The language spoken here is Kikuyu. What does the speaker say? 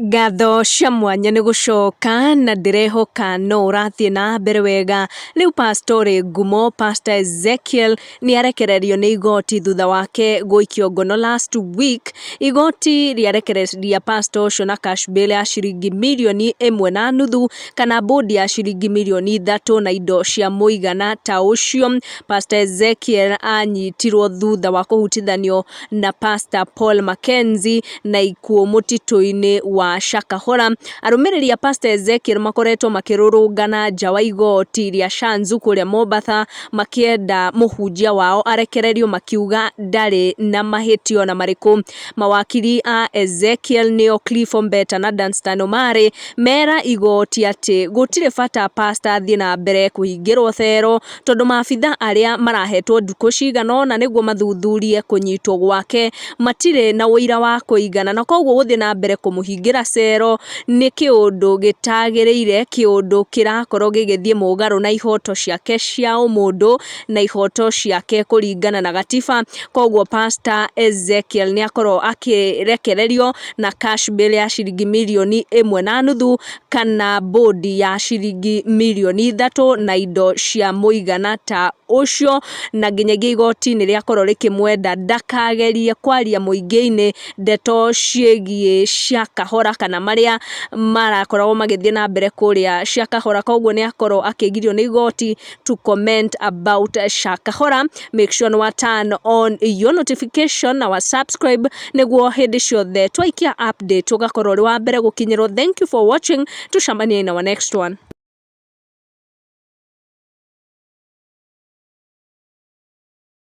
Ngatho cia mwanya nĩ gũcoka na ndĩrehoka no ũrathiĩ na mbere wega. Rĩu pastor ũrĩ ngumo Pastor Ezekiel nĩ arekererio nĩ igoti thutha wake gũikio ngono last week. Igoti rĩarekereria pastor ũcio na cash bail ya ciringi mirioni 1.5 kana bond ya ciringi mirioni 3 na indo cia mũigana ta ũcio. Pastor Ezekiel anyitirwo thutha wa kũhutithanio na Pastor Paul Mackenzie na ikuũ mũtitũ-inĩ wa Shakahola. Arũmĩrĩri a Pastor Ezekiel makoretwo makĩrũrũngana nja wa igoti rĩa Shanzu kũrĩa Mombatha makĩenda mũhunjia wao arekererio makiuga ndarĩ na mahĩtia ona marĩkũ. Mawakiri a Ezekiel nĩo Cliff Ombeta na Danstan Omari mera igoti atĩ gũtirĩ bata pastor athiĩ na mbere kũhingĩrwo thero tondũ maabitha arĩa marahetwo ndukũ cigana ũna nĩguo mathuthurie kũnyitwo gwake matirĩ na ũira wa kũigana na koguo gũthiĩ na mbere kũmũhingĩra cero nĩ kĩũndũ gĩtagĩrĩire, kĩũndũ kĩrakorwo gĩgĩthiĩ mũgarũ na ihoto ciake cia ũmũndũ na ihoto ciake kũringana na gatiba. Koguo Pastor Ezekiel nĩ akorwo akĩrekererio na cash bail ya ciringi mirioni 1.5 kana bond ya ciringi mirioni 3 na indo cia mũigana ta ũcio, na nginyagia igoti nĩ rĩakorwo rĩkĩmwenda ndakagerie kwaria mũingĩ-inĩ ndeto ciĩgiĩ Shakahola kana marĩa marakoragwo magĩthiĩ na mbere kũrĩa Shakahola. Koguo nĩ akorwo akĩgirio nĩ igoti to comment about Shakahola. Make sure nĩ wa turn on your notification na wa subscribe nĩguo hĩndĩ ciothe twaikia update ũgakorwo ũrĩ wa mbere gũkinyĩrwo. Thank you for watching, tucemanie in our next one.